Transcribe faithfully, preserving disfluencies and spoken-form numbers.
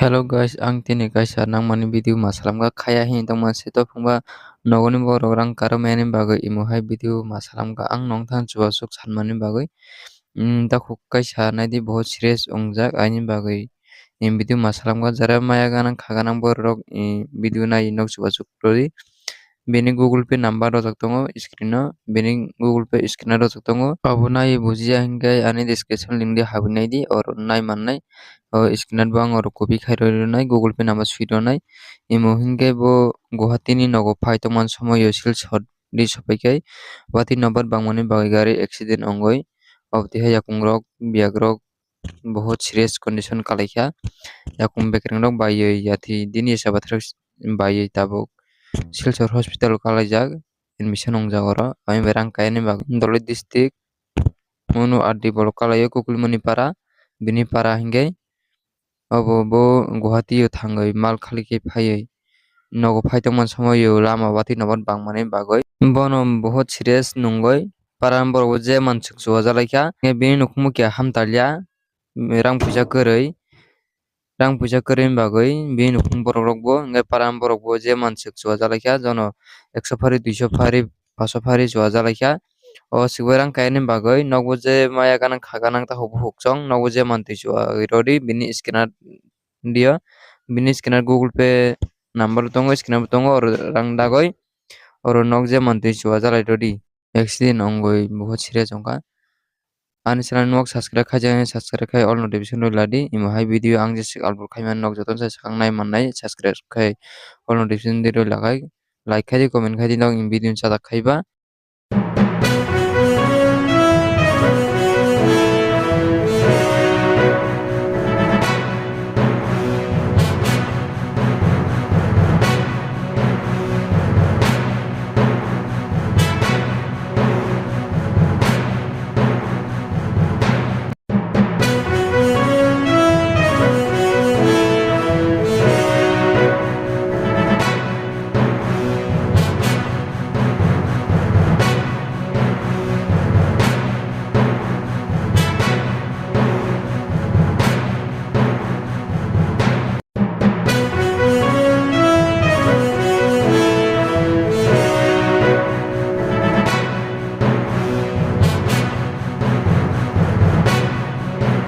Hello guys, ang tini kaisa nangmani video ma salamkha, khaya hini tongma se to phungba nogoni borok rang karo mani bagwi imo hai video ma salamkha ang nongthang chubachu sanmani bagwi. Takhuk kaisa naidi bohot serious wngjak aini bagwi video ma salamkha, jara maya ganang kha ganang borok rok video nai nok chubachu rwdi. Bini Google Pay number rojak tongo screen o, bini Google Pay scanner rojak tongo. Obo nai bujiya hinkhe ani description link di habwi naidi, oro nai mannai. O scanner bo ang oro copy khai rw rwnai, Google Pay number swi rwnai. Imo hinkhe bo Guwahati ni nogo phai tongmani somoio Silchar di sopai khai watwi nobar bangmani bagwi gari accident wngwi. Obo twi hai yakung rok, biyak rok, bohot serious condition kalaikha. Yakung bekereng rok baiwi yathi dini esa bathai rok baiwi tabuk Silchar hospital o kalaijak, admission wngjak oro. Aboni bai rang kayani bagwi Dholai district Manu R D block kalaio Kukulmani para, bini para hinkhe obo bo Guwahati o thangwi mal khali khe phaiwi nogo phai tongmani somoio lama watwi nobar bangmani bagwi bono bohot serious nungwi. Para borok bo je mansuk chubajalai kha, bini nukhungbo keha hamtalya, rang puisa kwrwi, rang puisa kwrwini bagwi bini nukhung borok rok bo hinkhe para borok bo je mansuk chubajalai kha, jono ekso phari, duiso phari, paso phari chubajalai kha. O swkbai rang kayani bagwi nokbo je maya ganang kha ganang takhuk bukhuk chwng nokbo je mantwi chubawi rwdi bini scanner dio, bini scanner Google Pay number tongo, scanner bo tongo, oro rang dagwi oro nok je mantwi chubajalai rwdi. Accident wngwi bohot serious wngkha. Ani channel nok subscribe khaijak subscribe khai all notification rw ladi. Imo hai video ang jeswk upload khaimani nok jotono sai swkang nai mannai subscribe khai all notification di rw lakhai. Like khai di, comment khai di, nok video sajak khaiba.